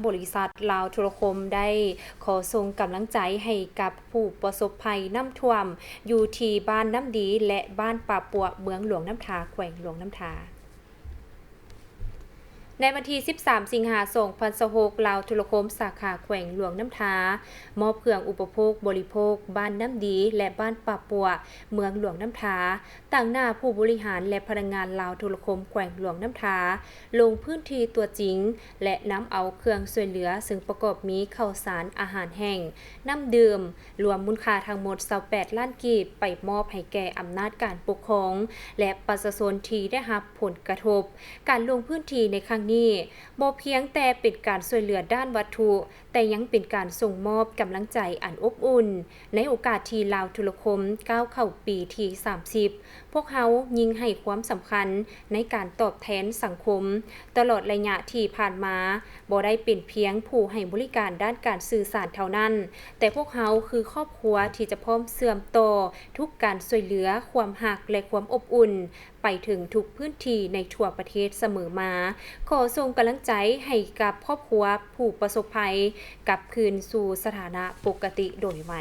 ບໍລິສັດລາວໂທລະຄົມໄດ້ຂໍສົ່ງກຳລັງໃຈໃຫ້ກັບຜູ້ປະສົບໄພນ້ຳຖ້ວມ ຢູ່ທີ່ບ້ານນ້ຳດີ ແລະ ບ້ານປ່າປົວ ເມືອງຫຼວງນ້ຳທາ ແຂວງຫຼວງນ້ຳທາ. ໃນວັນທີສິບສາມ ສິງຫາ ສອງພັນຊາວຫົກ ລາວໂທລະຄົມສາຂາແຂວງຫຼວງນ້ຳທາ ມອບເຄື່ອງອຸປະໂພກບໍລິໂພກບ້ານນ້ຳດີ ແລະ ບ້ານປ່າປົວ ເມືອງຫຼວງນ້ຳທາ ຕາງໜ້າຜູ້ບໍລິຫານ ແລະ ພະນັກງານລາວໂທລະຄົມແຂວງຫຼວງນ້ຳທາ ລົງພື້ນທີ່ຕົວຈິງ ແລະ ນຳເອົາເຄື່ອງຊ່ວຍເຫຼືອ ເຊິ່ງປະກອບມີເຂົ້າສານ, ອາຫານແຫ້ງ, ນ້ຳດື່ມ ລວມມູນຄ່າທັງໝົດ ຊາວແປດລ້ານກີບ ໄປມອບໃຫ້ແກ່ອຳນາດການປົກຄອງ ແລະ ປະຊາຊົນທີ່ໄດ້ຮັບຜົນກະທົບ. ການລົງພື້ນທີ່ໃນຄັ້ງນີ້ ບໍ່ພຽງແຕ່ເປັນການຊ່ວຍເຫຼືອດ້ານວັດຖຸ, ແຕ່ຍັງເປັນການສົ່ງມອບກຳລັງໃຈອັນອົບອຸ່ນ ໃນໂອກາດທີ່ລາວໂທລະຄົມກ້າວເຂົ້າປີທີສາມສິບ. ພວກເຮົາຍິ່ງໃຫ້ຄວາມສຳຄັນໃນການຕອບແທນສັງຄົມ. ຕະຫຼອດໄລຍະທີ່ຜ່ານມາ, ບໍ່ໄດ້ເປັນພຽງຜູ້ໃຫ້ບໍລິການດ້ານການສື່ສານເທົ່ານັ້ນ, ແຕ່ພວກເຮົາຄືຄອບຄົວທີ່ຈະພ້ອມເຊື່ອມຕໍ່ທຸກການຊ່ວຍເຫຼືອ, ຄວາມຮັກ ແລະ ຄວາມອົບອຸ່ນ ໄປເຖິງທຸກພື້ນທີ່ໃນທົ່ວປະເທດສະເໝີມາ. ຂໍສົ່ງກຳລັງໃຈໃຫ້ກັບຄອບຄົວຜູ້ປະສົບໄພກັບຄືນສູ່ສະຖານະປົກກະຕິໂດຍໄວ.